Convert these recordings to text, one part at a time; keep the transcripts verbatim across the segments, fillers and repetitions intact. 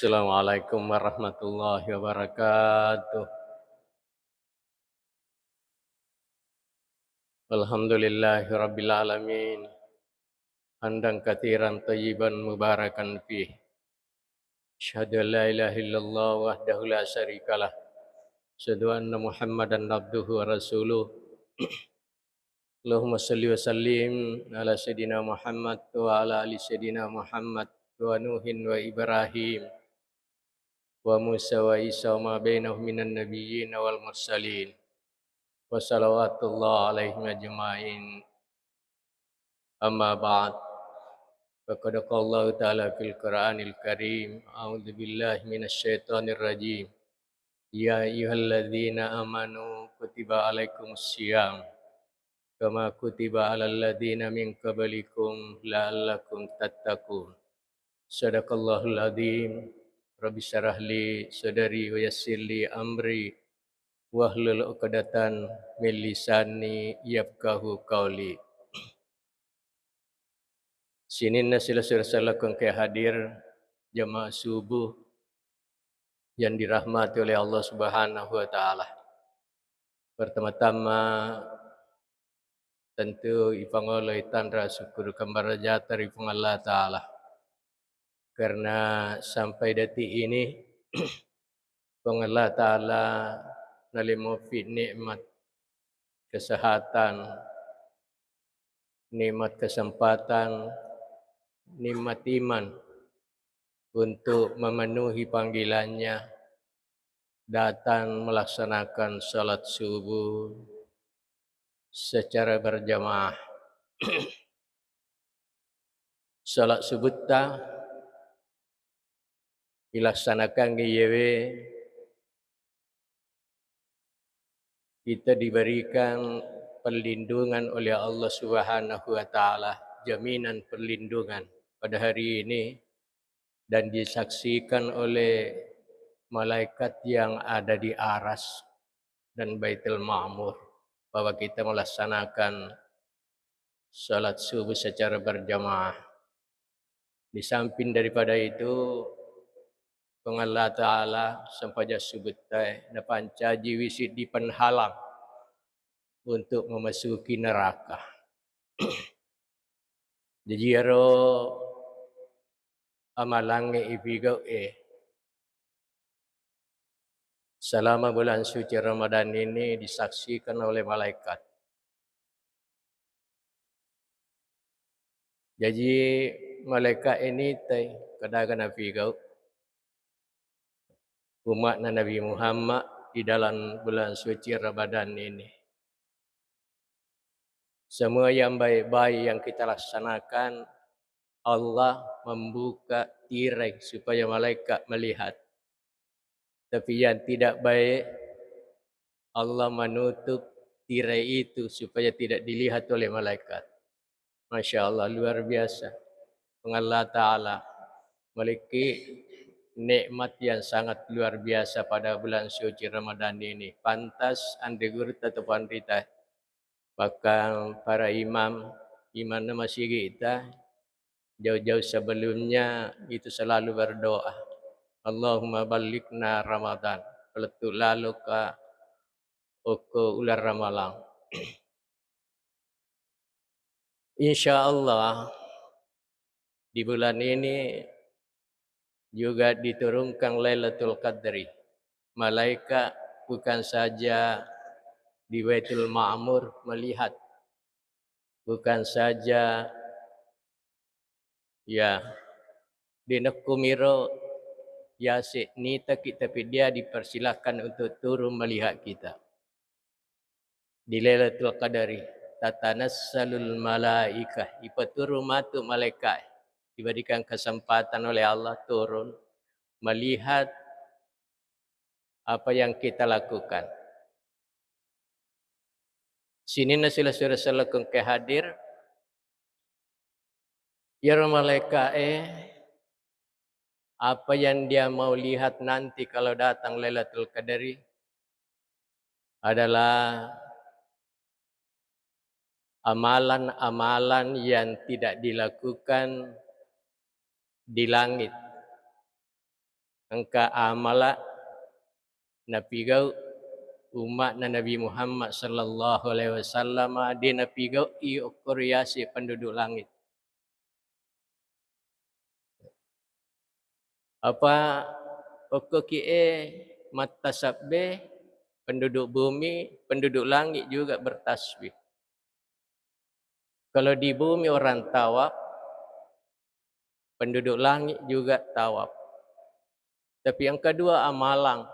Assalamualaikum warahmatullahi wabarakatuh. Alhamdulillahirabbil alamin. Hamdan katsiran thayyiban mubarakan fih. Asyhadu an la ilaha illallah wahdahu la syarikalah. Asyhadu anna Muhammadan abduhu wa rasuluh. Allahumma shalli wa sallim ala Sayyidina Muhammad wa ala ali Sayyidina Muhammad wa Nuhin wa Ibrahim wa Musa wa Isa wa ma bainahum minan nabiyyin wal mursalin. Wa salawatullah alaihim ajma'in. Amma ba'd. Faqad qala Allahu ta'ala fil Qur'anil Karim, a'udzu billahi minasy syaithanir rajim. Ya ayyuhalladzina amanu kutiba alaikumus siyam kama kutiba alal ladzina min qablikum la'allakum tattaqun. Sadaqallahul adzim. Rabbi syrah li sadri wa yassir li amri wahlul uqdatan min lisani yafqahu qauli. Sininna sila-sila salakun ke hadir jamaah subuh yang dirahmati oleh Allah Subhanahu wa Ta'ala. Pertama-tama, tentu ipangoloi tanra syukur kembarajata ri Puang Allah Ta'ala. Karena sampai detik ini, Puang Allah Ta'ala nalemopi nikmat kesehatan, nikmat kesempatan, nikmat iman untuk memenuhi panggilannya datang melaksanakan salat subuh secara berjamaah. Salat subutta ilaksanakan iyewe kita diberikan perlindungan oleh Allah Subhanahu wa Ta'ala, jaminan perlindungan pada hari ini, dan disaksikan oleh malaikat yang ada di Aras dan Baitul Ma'mur bahwa kita melaksanakan salat subuh secara berjamaah. Di samping daripada itu, Puang Allah Ta'ala sempajang subutta napancaji wisi di penghalang untuk memasuki neraka. Jaji iyaro amalangnge ipigau'e selama bulan suci Ramadan ini disaksikan oleh malaikat. Jaji malaikat ini tai kedaga napigau umatna Nabi Muhammad di dalam bulan suci Ramadan ini. Semua yang baik-baik yang kita laksanakan, Allah membuka tirai supaya malaikat melihat. Tapi yang tidak baik, Allah menutup tirai itu supaya tidak dilihat oleh malaikat. Masya Allah, luar biasa. Puang Allah Ta'ala memiliki nikmat yang sangat luar biasa pada bulan suci Ramadan ini. Pantas anre gurutta tu panrita. Bahkan para imam, imamna masigi'ta, jauh-jauh sebelumnya itu selalu berdoa, "Allahumma ballighna Ramadan." Palettu laloka okko uleng Ramalang. Insya Allah, di bulan ini juga diturunkan Lailatul Qadri. Malaikat bukan saja di Baitul Ma'mur melihat, bukan saja, ya, dinekkumiro yase nitaki, tapi dia dipersilakan untuk turun melihat kita. Di Lailatul Qadari, tatanassalul malaikah, ipaturun matu malaikat, diberikan kesempatan oleh Allah turun melihat apa yang kita lakukan. Sininna sila-sila salakun ke hadir, iyaro malaika'e, apa yang dia mau lihat nanti kalau datang Lailatul Qadari adalah amalan-amalan yang tidak dilakukan di langit. engka amala napigau umma'na Nabi Muhammad sallallahu alaihi wasallam, de napigau'i okkoro yase penduduk langit. Apa okkoki e mattasabbe penduduk bumi, penduduk langit juga bertasbih. Kalau di bumi orang tawaf, penduduk langit juga tawaf. Tapi yang kedua amalang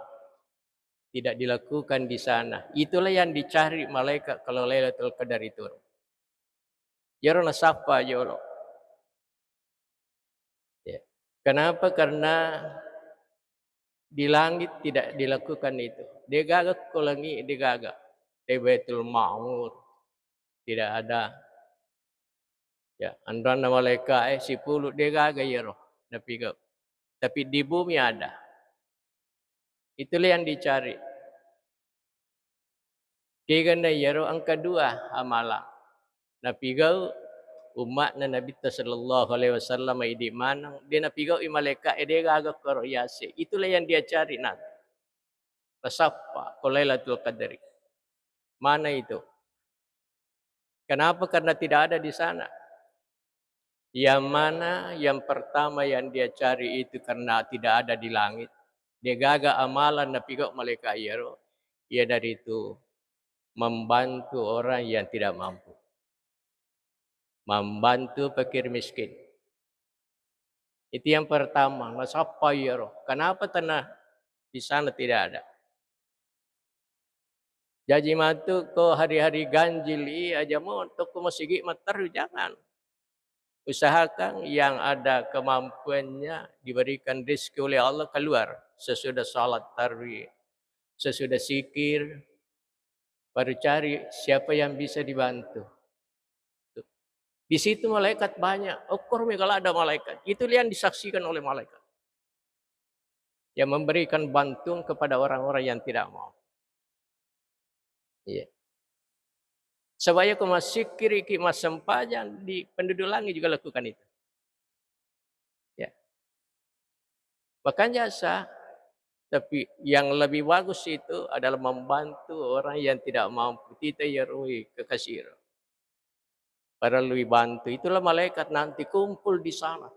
tidak dilakukan di sana. Itulah yang dicari malaikat kalau Lailatul Qadar itu. Iyaro nasappa jolo. Ya. Kenapa? Karena di langit tidak dilakukan itu. Degaga ko langi, degaga. Di Baitul Ma'mur tidak ada. Ya, anranna malaika e sipulu degaga iyaro napigau. Tapi di bumi ada. Itulah yang dicari. Kegana iyaro engka dua amala napigau umma'na Nabitta sallallahu alaihi wasallam idi maneng, de napigau'i malaika e degaga koro yase. Itulah yang dia cari nanti. Nasappa ko Lailatul Qadri. Mana itu? Kenapa? Karena tidak ada di sana. Yang mana yang pertama yang dia cari itu karena tidak ada di langit. Degaga amalan napigau malaika iyaro, iyanaritu membantu orang yang tidak mampu. Membantu fakir miskin. Itu yang pertama, nasappa iyaro. Kenapa? Karena di sana tidak ada. Jaji matu ko hari-hari ganjil i aja mo tokko masigi matteru, jangan. Usahakan yang ada kemampuannya diberikan rezeki oleh Allah keluar sesudah salat tarawih, sesudah zikir, baru cari siapa yang bisa dibantu. Di situ malaikat banyak, okkoro mega ladde malaikat. Itu yang disaksikan oleh malaikat. Yang memberikan bantuan kepada orang-orang yang tidak mau. Iya. Sebab iya ko massikkiriki, massempajang, di penduduk langit juga lakukan itu. Ya. Bahkan jasa, tapi yang lebih bagus itu adalah membantu orang yang tidak mampu. Tita iyaroi kekasiro. Parellui bantu. Itulah malaikat nanti kumpul di sana.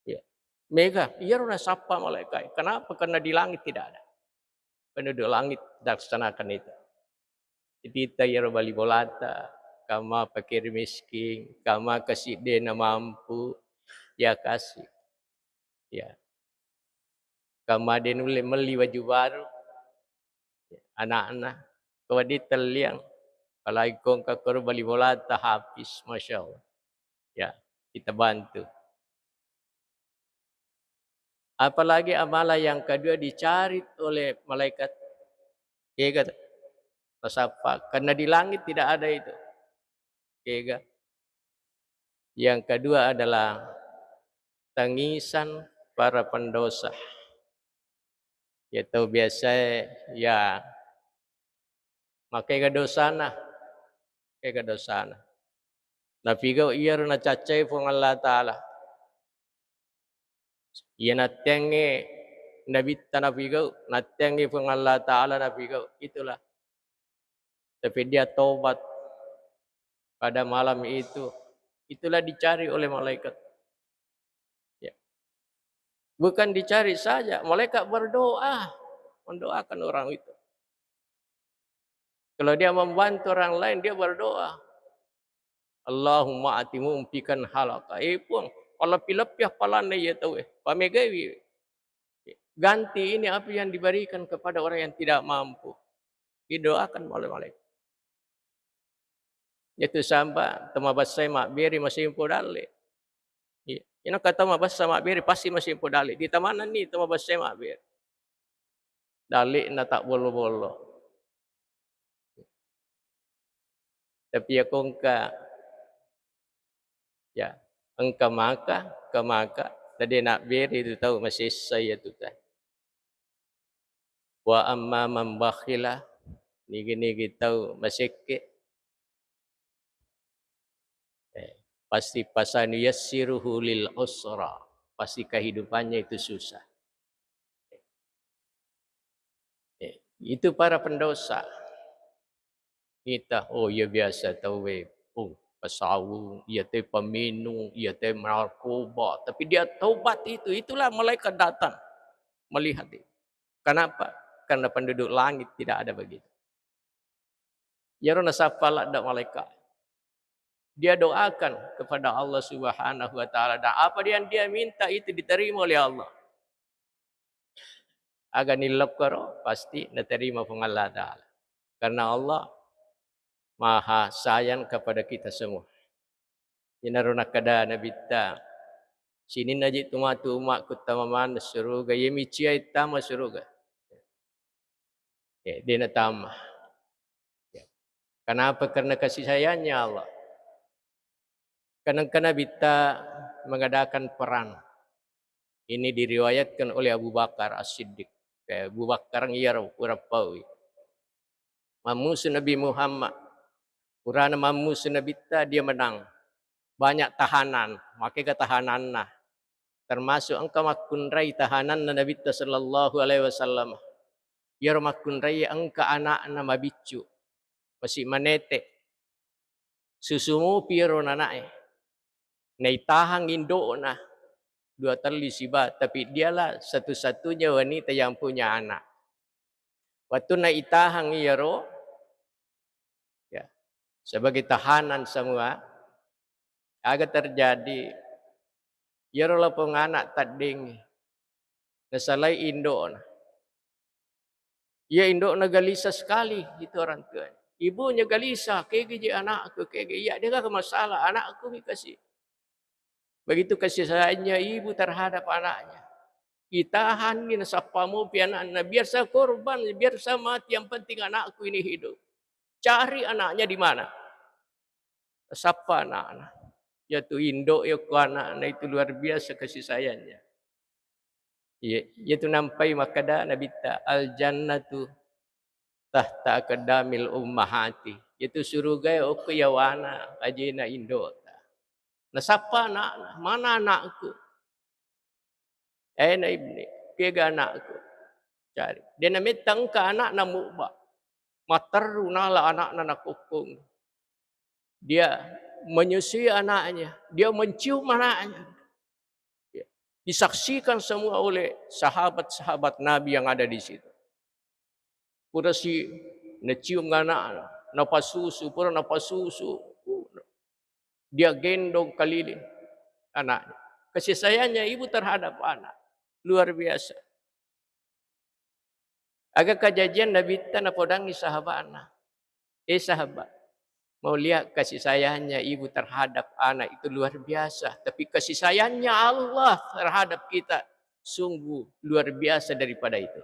Ya. Mega, iyaro nasappa malaika e. Kenapa? Karena di langit tidak ada. Penduduk langit laksanakan itu. Jadi, ita iyaro bali bolata, kama fakir miskin, kama kasidde na mampu, ya kasih. Ya. Kama de nulle melli baju baru, anakna, ko wedding telliang, apalagi ko engka koro bali bolata habis, masya Allah. Ya, kita bantu. Apalagi amala yang kedua dicari oleh malaikat. Kega nasappa, karena di langit tidak ada itu. Kega. Yang kedua adalah tangisan para pendosa. Ya, tau biasa e, ya, makega dosana, makega dosana. Napigau iyaro nacaccai Puang Allah Ta'ala. Iya natteangnge Nabitta napigau, natteangnge Puang Allah Ta'ala napigau. Itulah. Tapi dia tobat pada malam itu. Itulah dicari oleh malaikat. Ya. Bukan dicari saja, malaikat berdoa, mendoakan orang itu. Kalau dia membantu orang lain, dia berdoa. Allahumma a'ti munfiqan khalafa. Eh, Puang, paleppi-leppi appalanna iya tau e. Pamegaiwi. Ganti ini apa yang diberikan kepada orang yang tidak mampu. Didoakan oleh malaikat. Itu sampa tau mabessai mabbere masempo dalle. Iya. Ina kata mabessa mabbere pasti masempo dalle. Di tamanna ni tau mabessai mabbere. Dalle'na tabbollo-bollo. Tapi iya ko engka, ya, engka maka, engka maka, tadi nak beri tu tau masessa iya tu ta. Wa amma man bakhila, nigi-nigi tau masekke, eh, pasti fasanuyassiruhu lil usra, pasti kehidupannya itu susah. Itu para pendosa. Nita, oh, iya biasa tauwe, oh, pasaung, iya te paminung, iya te narkoba, tapi dia taubat itu, itulah malaikat datang melihat itu. Kenapa? Karena penduduk langit tidak ada begitu. Iyaro nasappa ladde malaikat. Dia doakan kepada Allah Subhanahu wa Ta'ala, dan apa yang dia minta itu diterima oleh Allah. Aga nillokkoro, pasti naterima Puang Allah Ta'ala. Karena Allah Maha Sayang kepada kita semua. Inaro nakkeda Nabitta, sininna ji tu matu umakku tama maneng suruga, iya miciai tama suruga. Ya, dia natama. Ya. Kenapa? Karena kasih sayangnya Allah. Kadang-kadang Nabitta mengadakan perang. Ini diriwayatkan oleh Abu Bakar As-Siddiq. Kayak Abu Bakar iyaro urappau. Mammusu Nabi Muhammad. Purana mammusu Nabitta, dia menang. Banyak tahanan, makkega tahananna. Termasuk engka makkunrai tahananna Nabitta sallallahu alaihi wasallam. Iyaro makkunrai engka anakna mabiccu, masi manete. Susu mupi iyaro nanae. Naitahang indo'na dua telli siba, tapi dialah satu-satunya wanita yang punya anak. Waktu naitahang iyaro, ya, sebagai tahanan semua, aga terjadi, iyaro lapong anak tadding nasalai indo'na. Iya, indo'na gelisah sekali itu orang tuanya. Ibunya gelisah, "Kege je anakku, kege." Iya, dia gak masalah, anakku mi kasih. Begitu kasih sayangnya ibu terhadap anaknya. Itahanni nasappa mupi anakna, biar saya korban, biar saya mati, yang penting anakku ini hidup. Cari anaknya di mana? Sappa anakna. Yatu indo yokko anakna itu luar biasa kasih sayangnya. Iya, yatu nampai makkeda Nabitta, "Al jannatu tahta aqdamil ummahati." Yatu surugae okko yawana ajena indota. Nasappa anakna, "Mana anakku?" "Eh, na ibni, kega anakku?" Cari. De nametta engka anakna mubba. Matteru nala anakna nakokkong. Dia menyusui anaknya, dia mencium anaknya. Ya. Disaksikan semua oleh sahabat-sahabat Nabi yang ada di situ. Pura si nacium anakna, napasusu, pura napasusu. Dia gendong keliling anaknya. Kasih sayangnya ibu terhadap anak luar biasa. Aga kajajian Nabitta napodangi sahabatna, "Eh sahabat, mau lihat kasih sayangnya ibu terhadap anak itu luar biasa, tapi kasih sayangnya Allah terhadap kita sungguh luar biasa daripada itu."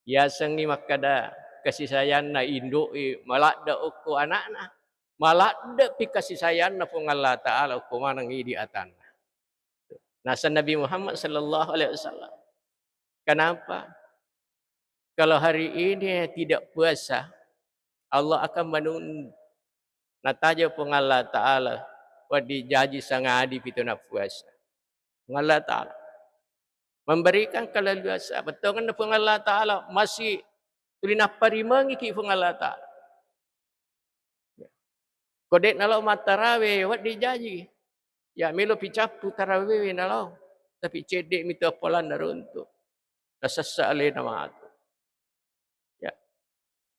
Yasengngi makkeda kasih sayangna indo'e maladde okko anakna, maladdepi kasih sayangna Puang Allah Ta'ala okko maneng idi atanna. Naseng Nabi Muhammad sallallahu alaihi wasallam. Kenapa? Kalau hari ini tidak puasa, Allah akan menunda. Nataja Puang Allah Ta'ala, wedding jaji sangadi pitu na puasa. Puang Allah Ta'ala memberikan keleluasa. Bettuanna Puang Allah Ta'ala masih tuli napparimengi ki Puang Allah Ta'ala. Ko de' nalo mattarawe, wedding jaji. Ya, melo pi cappu tarawewe nalo. Tapi cedde' mi tu appalanna runtu. Nasessa alena matu. Ya.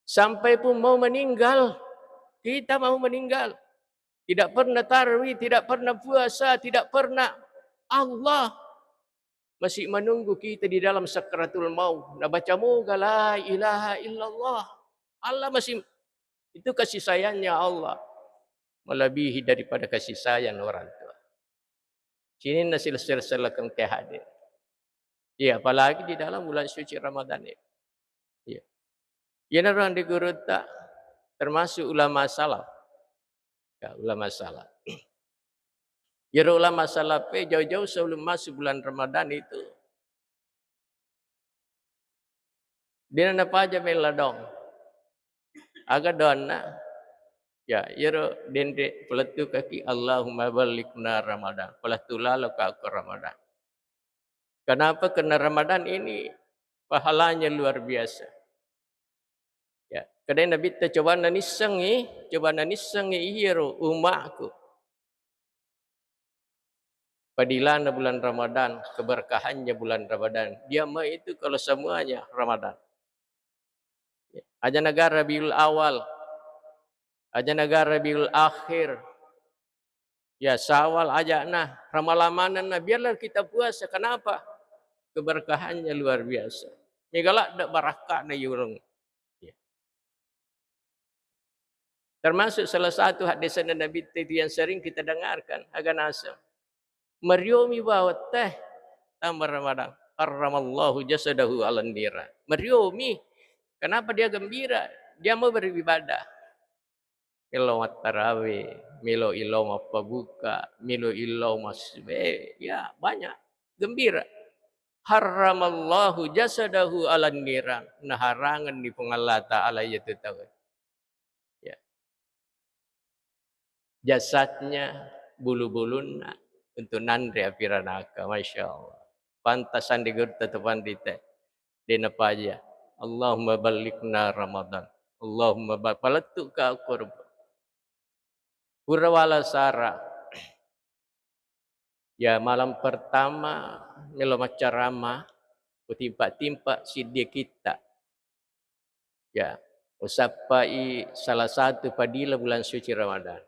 Sampai pun mau meninggal, kita mau meninggal. Tidak pernah tarawih, tidak pernah puasa, tidak pernah, Allah masih menunggu kita di dalam sakratul maut. Nabaca moga la ilaha illallah. Allah masih, itu kasih sayangnya Allah melebihi daripada kasih sayang orang tua. Sininna silsilah-silsilah engka hadir. Iya, apalagi di dalam bulan suci Ramadan ini. Iya. Iyanaro andi gurutta termasuk ulama salaf. Ya, ulama salaf. Iyaro ulama salaf e jauh-jauh sebelum masuk bulan Ramadan itu, dena napaja mella dong. Aga doanna? Ya, iyaro denre palettukaki, "Allahumma ballighna Ramadan." Palettu laloka ko Ramadan. Kenapa? Karena Ramadan ini pahalanya luar biasa. Makkedai Nabitta, coba nanissengngi, coba nanissengngi iyaro umma'ku. Fadilana bulan Ramadan, keberkahannya bulan Ramadan. Dia mah itu kalau semuanya Ramadan. Aja negara Rabiul Awal, aja negara Rabiul Akhir, ya Syawal aja nah, Ramalan manenna, biarlah kita puasa. Kenapa? Keberkahannya luar biasa. Mega ladde barakka'na yurung. Ya. Termasuk salah satu hadisnya Nabi itu yang sering kita dengarkan, aga naseng. Mariomi bawang teh, tambah Ramadan. Harramallahu jasadahu alan nira. Mariomi. Kenapa dia gembira? Dia mau beribadah. Melo mattarawe, melo ilo mappabuka, melo ilo mas-, eh, ya banyak. Gembira. Harramallahu jasadahu alan niran. Naharangenni Puang Allah Ta'ala iyatu tau. Ya. Jasadnya, bulu-bulunna untuk nanre api ranaka. Masya Allah. Pantasan di gurta tu pandita. Dena paja. Allahumma ballighna Ramadan. Allahumma ba-, palettu ka kurba. Pura wala sara. Ya, malam pertama melo maccarama, kutimpa-timpa siddi kitta. Ya, usappai salah satu fadilah bulan suci Ramadan.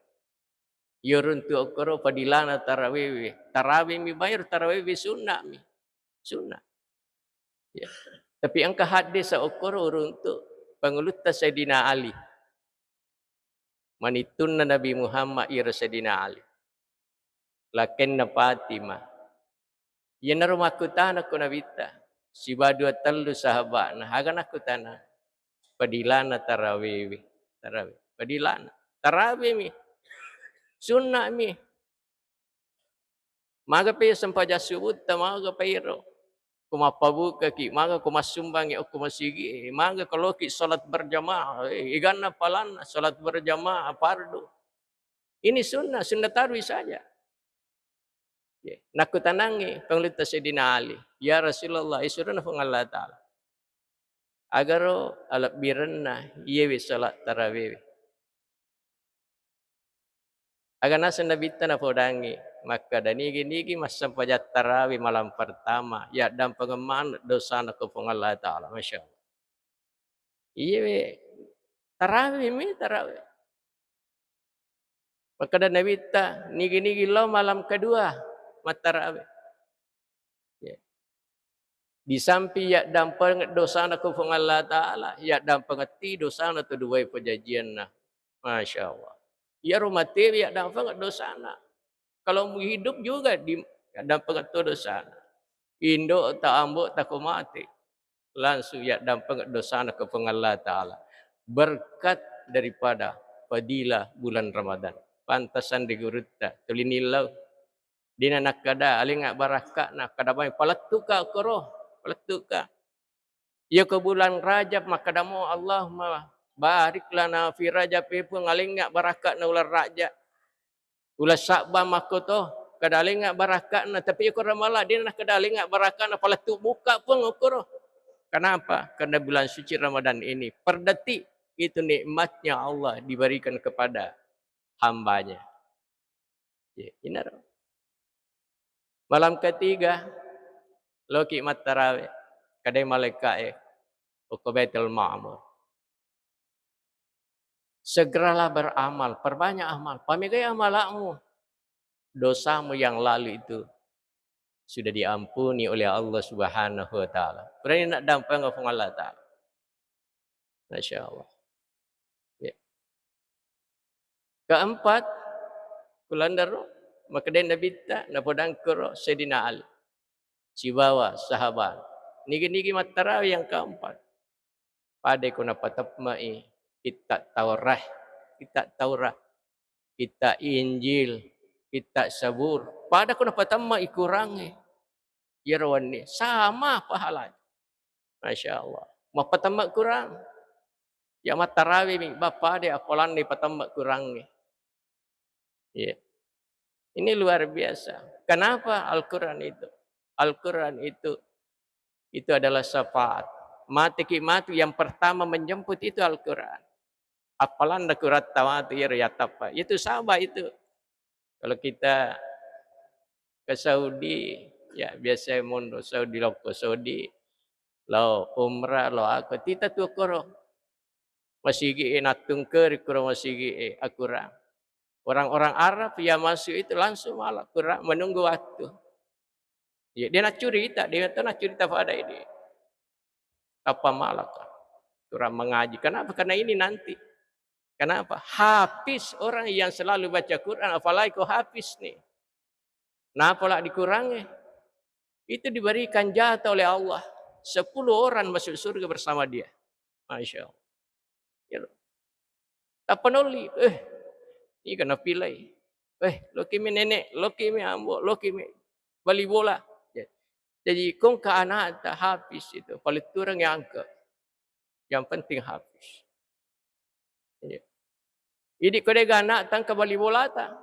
Iyo runtu okkoro fadilana tarawewe. Tarawe mi bayar, tarawewe sunna mi. Sunna. Ya. Tapi engka hadis okkoro uruntu pangulutta Sayyidina Ali. Manittunna Nabi Muhammad iro Sayyidina Ali. Lakenna Fatimah. Iyanaro makkutana ko Nabitta. Siba dua tellu sahaba'na. Aga nakkutana? Fadilana tarawewe. Tarawe. Fadilana. Tarawe mi. Sunna mi. Maga pe sempajang subutta, maga pe iro. Ko mappabukaki, maga ko massumbangi okko masigi, maga ko loki salat berjamaah, eh, iganna palanna salat berjamaah fardu. Ini sunnah, sunnah tarwi saja. Ya, nakkutanangi pangulutta Sayyidina Ali, "Ya Rasulullah, isuruna Puang Allah Ta'ala. Agaro alebbirenna iyewe salat tarawewe." Aga naseng Nabitta napodangngi, makkeda, "Nigi-nigi massempajang tarawe malam pertama, yaddampengeng maneng dosana ko Puang Allah Ta'ala." Masya Allah. Iyewe, tarawe mi, tarawe. Makkeda Nabitta, "Nigi-nigi lao malam kedua mattarawe." Ya. Di samping yaddampengeng dosana ko Puang Allah Ta'ala, yaddampengeng ti dosana tu duai pajajianna. Masya Allah. Iyaro matewe yaddampengeng dosana. Kalau mau hidup juga di, yaddampengeng to dosana. Indo ta, ambo ta ko mate. Langsung yaddampengeng dosana ko Puang Allah Ta'ala. Berkat daripada fadilah bulan Ramadan. Pantasan di gurutta, tuli nillau. Dena nakkeda, "Alengnga barakka'na," kada mai, "Palettuka koro, palettuka." Iya ko bulan Rajab, makkedamo, "Allahumma barik lana fi Rajab," e Puang, alengnga barakka'na uleng Rajab. Uleng Sya'ban makkoto, kada alengnga barakka'na, tapi iya ko Ramalang, dena nakkeda alengnga barakka'na, "Palettu bukka Puang," okkoro. Kenapa? Karena bulan suci Ramadan ini, per detik itu nikmatnya Allah diberikan kepada hambanya. Ye, inaro. Malam ketiga, loki mattarawe, kadai malaika'e, okko Baitul Ma'mur. "Segeralah beramal, perbanyak amal, pamegai amalakmu. Dosamu yang lalu itu sudah diampuni oleh Allah Subhanahu wa Ta'ala." Berani nak dampeng Puang Allah Ta'ala. Masya Allah. Ya. Keempat, kulandaro, makkedai Nabitta, napodangkoro Sayyidina Ali sibawa sahabat. Nigi-nigi mattarawe yang keempat. Padai ko napatemmai kitta Taurat, kitta Taurat, kitta Injil, kitta Zabur. Pada ko napatemmai Qurangnge. Iyaro wenni sama pahalanya. Masya Allah. Mappatemma Quran. Ya mattarawe mi, bappa de apolanni patemma Qurangnge. Iya. Ini luar biasa. Kenapa Al-Quran itu? Al-Quran itu, itu adalah syafaat. Mateki matu, yang pertama menjemput itu Al-Quran. Appalanna kuratta matu iyaro yattappa. Itu sahabat itu. Kalau kita ke Saudi, ya biasa monro Saudi, lokko Saudi, lao umrah, lao apa, tita tu koro. Masigi e nattungkeri koro masigi e akurang. Orang-orang Arab yang masuk itu langsung malah kurang menunggu waktu. Ya, dia nak curita, dia tahu nak curita pada ini. Apa malah kurang mengaji. Kenapa? Karena ini nanti. Kenapa? Hafiz orang yang selalu baca Quran, apalagi kau hafiz nih. Nah, pola dikurangi. Itu diberikan jatah oleh Allah. Sepuluh orang masuk surga bersama dia. Masya Allah. Ya. Tappa nolli, eh, ini kena pilai. Eh, loki mi nenek, loki mi ambo, loki mi bali bola. Ya. Jadi kongka anak tak habis itu, paling turang yang angka. Yang penting habis. Ya. Jadi kode anak tangka bali bola ta.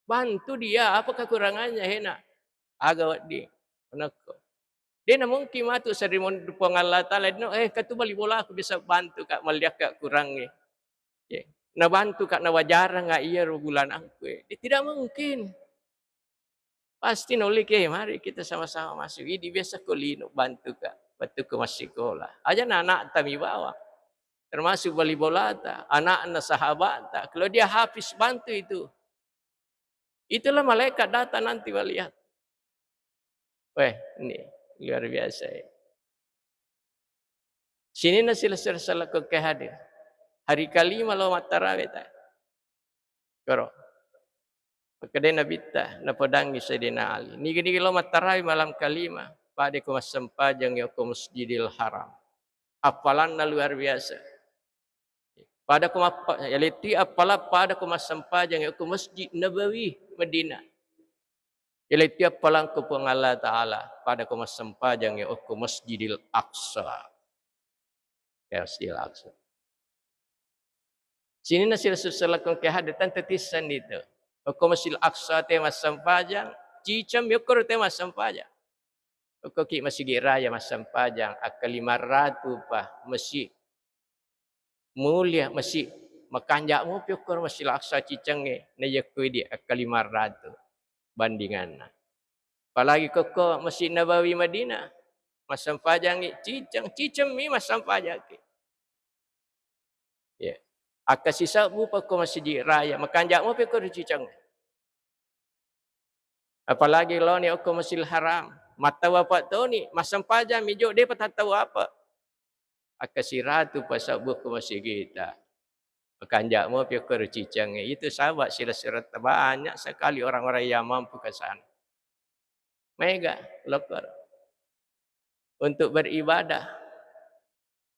Bantu dia, apa kekurangannya, hena? Aga wedding, onokko. Dena mungkin matu seri monri Puang Allah Ta'ala, no, eh, katu bali bola aku bisa bantu ka, maliakka kurangi. Ya. Nabantu ka, nawajarang ka iya ro bulanangku, eh. Dia tidak mungkin. Pasti nolli ke, mari kita sama-sama masuk. Ini biasa ko lino bantu ka, bantu ke massikola. Aja anak tami bawa. Termasuk bali bolata, anakna sahabatta. Kalau dia habis bantu itu, itulah malaikat datang nanti melihat. Weh, ini luar biasa ya. Sini nasi selesai ke hadir. Hari kelima lo mattarawe ta. Koro. Makkedai Nabitta, napodangi Sayyidina Ali. Nigi-nigi lo mattarawe malam kelima, pada ko massempajang yoko Masjidil Haram. Appalanna luar biasa. Pada ko mappa-, yaletti appala pada ko massempajang yoko Masjid Nabawi, Madinah. Yaletti appalangko Puang Allah Ta'ala, pada ko massempajang yoko Masjidil Aqsa. Ya, Masjidil Aqsa. Sini nasi selesai ke hadir, tante tisan itu. Yoko Masjidil Aqsa te massempajang, cicam yoko te massempajang. Okkoki masigi raya massempajang, akka lima ratu pa masjid. Mulia masjid. Makanja mopi okkoro Masjidil Aqsa cicengnge, na yakko idi akka lima ratu bandinganna. Apalagi kokko Masjid Nabawi Madinah, massempajangngi ciceng, ciceng mi massempajangngi. Ya. Akka sisebbu pa ko masjid raya, makanja mopi ko ri ciceng. Apalagi laoni okko Masjidil Haram, mattawapa toni, massempajang mi jo, depa tattawapa. Akka siratu pa sebbu ko masjid kita. Makanja mopi ko ri ciceng. Itu sahabat silessuretta, banyak sekali orang-orang yang mampu ke sana. Maega lokkoro untuk beribadah,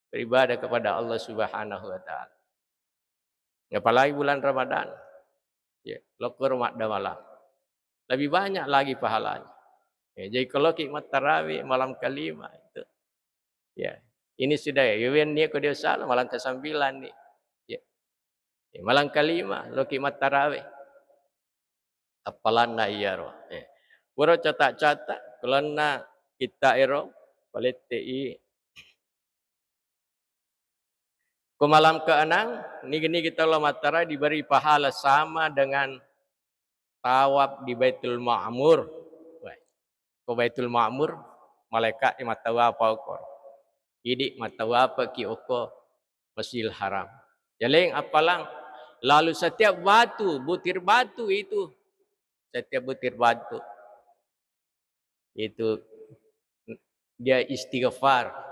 beribadah kepada Allah Subhanahu wa Ta'ala. Apalagi bulan Ramadan, ya, lokkoro maddamalang, lebih banyak lagi pahalanya. Ya, jadi kalau kita mattarawe malam kelima itu, ya, ini sudah ya, Yuwen nih, kalau dia salah, malam kesembilan nih. Ya. Ya, malam kelima, loki mattarawe. Appalanna iyaro. Eh. Pura catat-catat, kulanna kitta ero, palette i. Ko malam keenam, nigi-nigi tau lo mattarawe diberi pahala sama dengan tawaf di Baitul Ma'mur. Wah. Ko Baitul Ma'mur, malaikat mattawapa okko. Idi mattawapa ki okko Masjidil Haram. Yaleng appalang, lalu setiap batu, butir batu itu, setiap butir batu itu dia istighfar.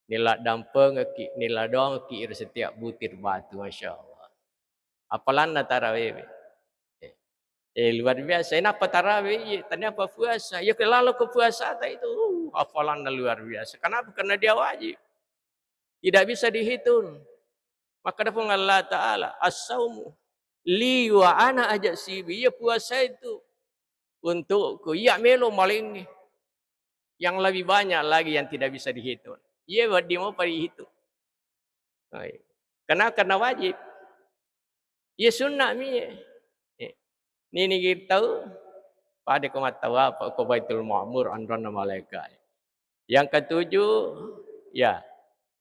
Nila dampengeki, nila dongeki ri setiap butir batu, Masya Allah. Appalanna tarawewe. Eh, eh, luar biasa. Kenapa tarawe? Iya, ternyata puasa. Ya, kalau ke puasa ta itu, uh, hafalannya luar biasa. Kenapa? Karena dia wajib. Tidak bisa dihitung. Maka dapung Allah Ta'ala, "As-saumu li wa ana ajzi'u bih." Iya, puasa itu untukku. Iya, melo malengngi. Yang lebih banyak lagi yang tidak bisa dihitung. Iya, wedding mopa dihitung. Oi. Karena, karena wajib. Iya, sunna mi. Eh. Nini gitu tau, pada ko mattawapa ko Baitul Ma'mur, anranna malaikat. Yang ketujuh, ya,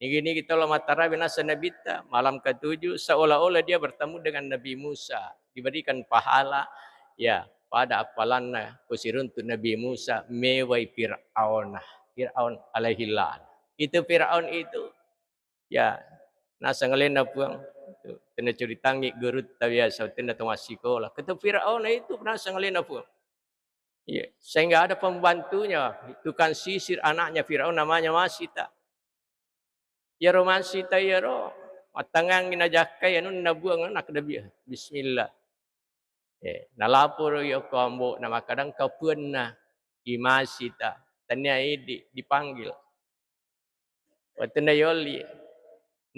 Nigi-nigi tau lo mattarawe naseng Nabitta, malam ketujuh seolah-olah dia bertemu dengan Nabi Musa, diberikan pahala, ya, pada appalanna ko siruntu Nabi Musa mewai Fir'aun. Fir'aun alaihi la'nah. Itu Fir'aun itu, ya, naseng alenna Puang. Itu, tenna curitangngi gurutta biasa, tenna to massikola. Kata Fir'aun itu naseng alenna Puang. Iya, sehingga ada pembantunya, tukang sisir, anaknya Firaun namanya Masita. Iyaro Masita iyaro, mattangangi najakkai anunna buang, nakkeda bi-, bismillah. Eh, nalaporo iya ko ambo'na, makkeda engka puanna i Masita, tania idi dipanggil. Wettunna yolli,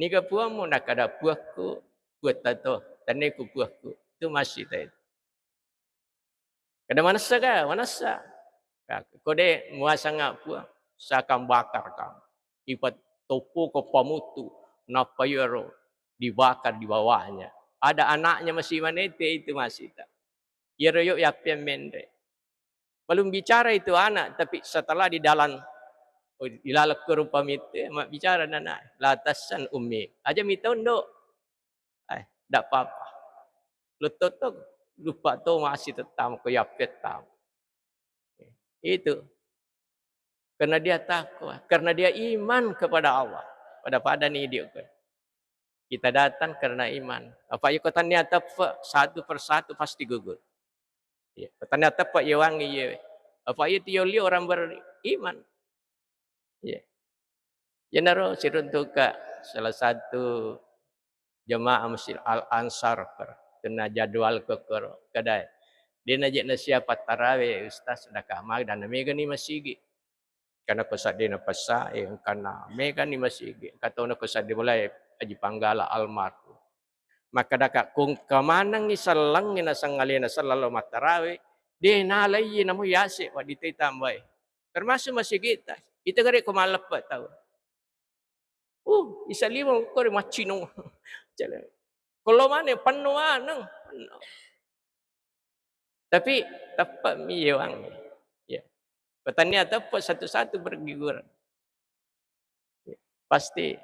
"Niga puammu?" Nakkeda, "Puakku, puatta to, tanneku puakku." Itu Masita itu. Kada manessa ka, manessa. Ka, ko de muasanga Puang, saya akan bakar kamu. Ipatoppo ko pamutu, nappa iyaro dibakar di bawahnya. Ada anaknya masih manete itu Masita. Iyaro yo yappiang menre. Belum bicara itu anak, tapi setelah di dalam, oh, di laleng ko rupa mitte, mabbicara nana, "La tahzan ummi." Aja mitau, Nduk. Eh, ndak apa-apa. Lutto to, lupa to masih tetap ko yappettang. Itu. Karena dia takwa, karena dia iman kepada Allah. Pada-pada ni dia. Kita datang karena iman. Apa iko tania teppe, satu persatu pasti gugur. Iya, ko tania teppe iyawangi iye. Apa iya tiolli orang beriman. Iya. Iyanaro siruntuka salah satu jemaah Masjid Al Ansar, kena jadwal kokoro, kedai. Dia najak nasiapa tarawe, Ustaz, daka maga dan mega ni masigi. Karena ko saddena pessa, eh, engkana mega ni masigi. Engka tona ko sadde mulai Haji Panggala almarhum. Maka daka kong kamanangi sallangi nasangalena sallallahu mattarawe, de nalai namo yase wa ditai tambai. Termasuk masigita, ita gare ko malleppe tau. Uh, isa lima ko de maccino. Jale. Kalau mana penno maneng, penno. Tapi teppe mi yewang. Ya. Petani teppe satu-satu berguguran. Ya. Pasti.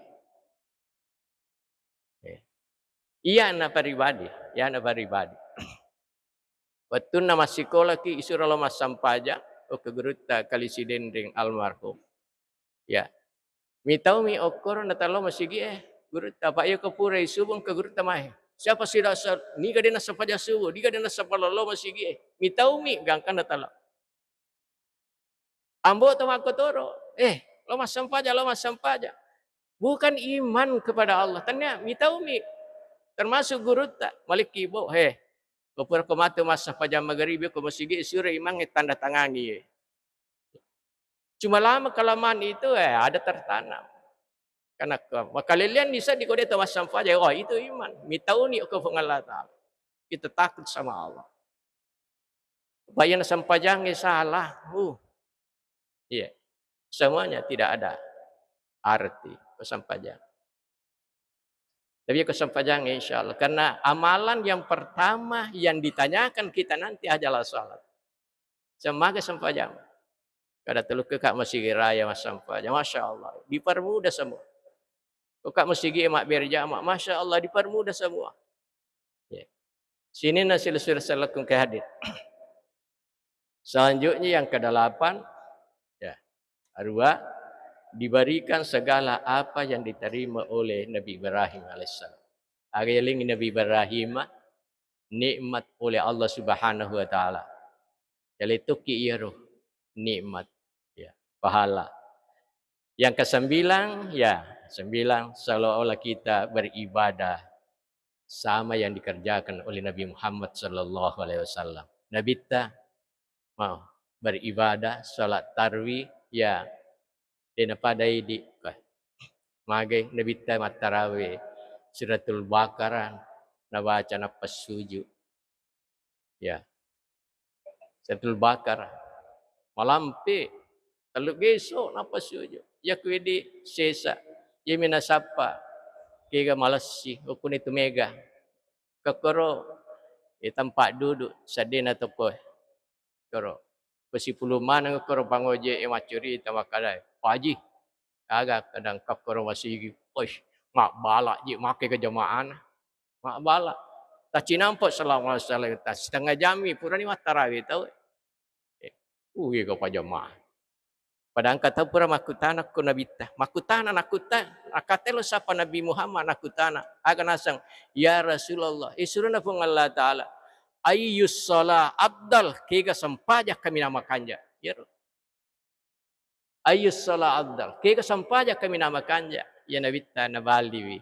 Ya. Iya na pribadi, iya na pribadi. Wettunna massikolaki isuro lo massampajang, okko gurutta Kali Sidenreng almarhum. Ya. Mitaumi okkoro natalo masigi e, gurutta. Apa iya ko pura isubu engka gurutta mae. Siapa sudah sa-, niga de nassapajang subu, niga de nassapalolo masigi e. Mitaumi gangkanna talo. Ambo to makkotoro, eh, lo massampajang, lo massampajang. Bukan iman kepada Allah. Tania mitaumi termasuk gurutta, malikki bo, he. Ko pura ko matu massampajang magaribi ko masigi sure imangnge tanda tangangi. Cuma lama kelamaan itu, eh, ada tertanam. Karena ke-, makalelean ni seddi ko de to massampajang, wah, itu iman. Mitauni ko Puang Allah Ta'ala. Kita takut sama Allah. Bayang sampajangnge salah. Uh. Iya. Semuanya tidak ada arti ko sampajang. Tapi ko sampajang, insya Allah. Karena amalan yang pertama yang ditanyakan kita nanti adalah salat. Semaga sampajang. Kada telukka ka masigi raya massampajang. Masya Allah. Dipermudah semua. Ko ka masigi mabbere jama, Masya Allah, dipermudah semua. Ya. Sini nasi lesur selekung ke hadit. Selanjutnya yang kedelapan, ya, arua, diberikan segala apa yang diterima oleh Nabi Ibrahim alaihissalam. Aga yaling Nabi Ibrahim nikmat oleh Allah Subhanahu wa Ta'ala. Yaletuki iyaro nikmat, ya, pahala. Yang kesembilan, ya, sembilan, seolah-olah kita beribadah sama yang dikerjakan oleh Nabi Muhammad sallallahu alaihi wasallam. Nabitta mau beribadah, salat tarwi, ya, de napada idi. Magai Nabitta mattarawe Suratul Baqarah nabaca nappa suju. Ya. Suratul Baqarah. Malampe, tellu geso nappa suju. Yaku idi sesa. Yemi nasappa. Kega malessi, okuni tu mega. Kekkoro, eh, tempat duduk, seddena toko. Koro. Pesipulung maneng koro pangoje e maccurita makkadai, "Pak Haji, Aga kadang kakkoro masigi, oish, mabbala ji make ke jamaahna. Mabbala. Tacinampa sallallahu alaihi wasallam, ta setengah jammi purani mattarawe tau. Eh, uwi ko pajamaah. Padahal engka tau pura makkutana ko Nabitta. Makkutana, nakkutta-, akkatelo sapa Nabi Muhammad nakkutana. Aga naseng, "Ya Rasulullah, isuruna Puang Allah Ta'ala, ayyus shalah afdal, kega sempajang kaminang makanja?" Iyaro. "Ayyus shalah afdal, kega sempajang kaminang makanja?" Iya Nabitta nabaliwi,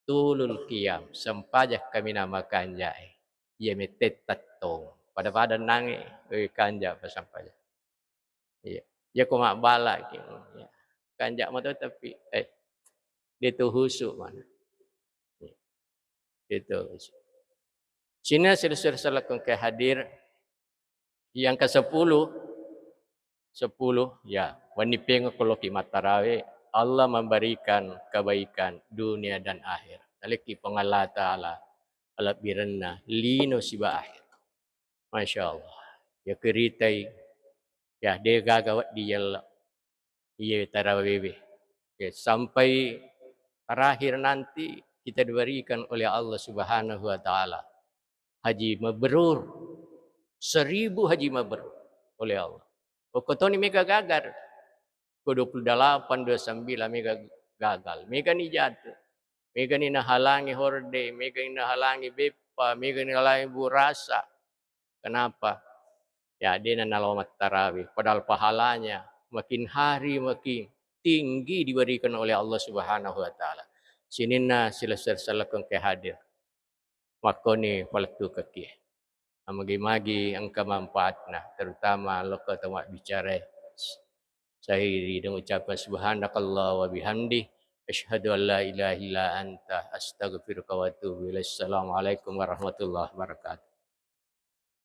"Tulul qiyam, sempajang kaminang makanja e. Iya mette tettong. Pada-pada nange, eh, kanja pa sempajang." Iya. Iya ko mabbala ki. Iya. Kanja mato tapi, eh, de tu husu mana. Iya. De tu husu. Sina sila-sila salakun ke hadir. Yang kesepuluh, sepuluh, ya, wenni pengeng ko loki mattarawe, Allah memberikan kebaikan dunia dan akhirat. Nalekki Puang Allah Ta'ala, alebbirenna lino siba akhir. Masya Allah. Ya keritai, ya, de gaga wedding yella. Iya, tarawewe. Ya, sampai terakhir nanti kita diberikan oleh Allah Subhanahu wa Ta'ala haji mabrur, seribu haji mabrur oleh Allah. Okko toni mega gagal. Ko dua puluh delapan, dua puluh sembilan mega gagal. Mega ni jatuh. Mega ni nahalangi horde, mega ni nahalangi beppa, mega ni nahalangi burasa. Kenapa? Ya, dena nalo mattarawe. Padahal pahalanya makin hari makin tinggi diberikan oleh Allah Subhanahu wa Ta'ala. Sininna silesser-selekeng ke hadir. Makkoni palettukekki. Magi-magi engka manfaatna, terutama lokka tau mabbicara. Saya akhiri dengan ucapan subhanakallah wa bihamdi, asyhadu an la ilaha illa anta, astaghfiruka wa atubu ilaik. Assalamualaikum warahmatullahi wabarakatuh.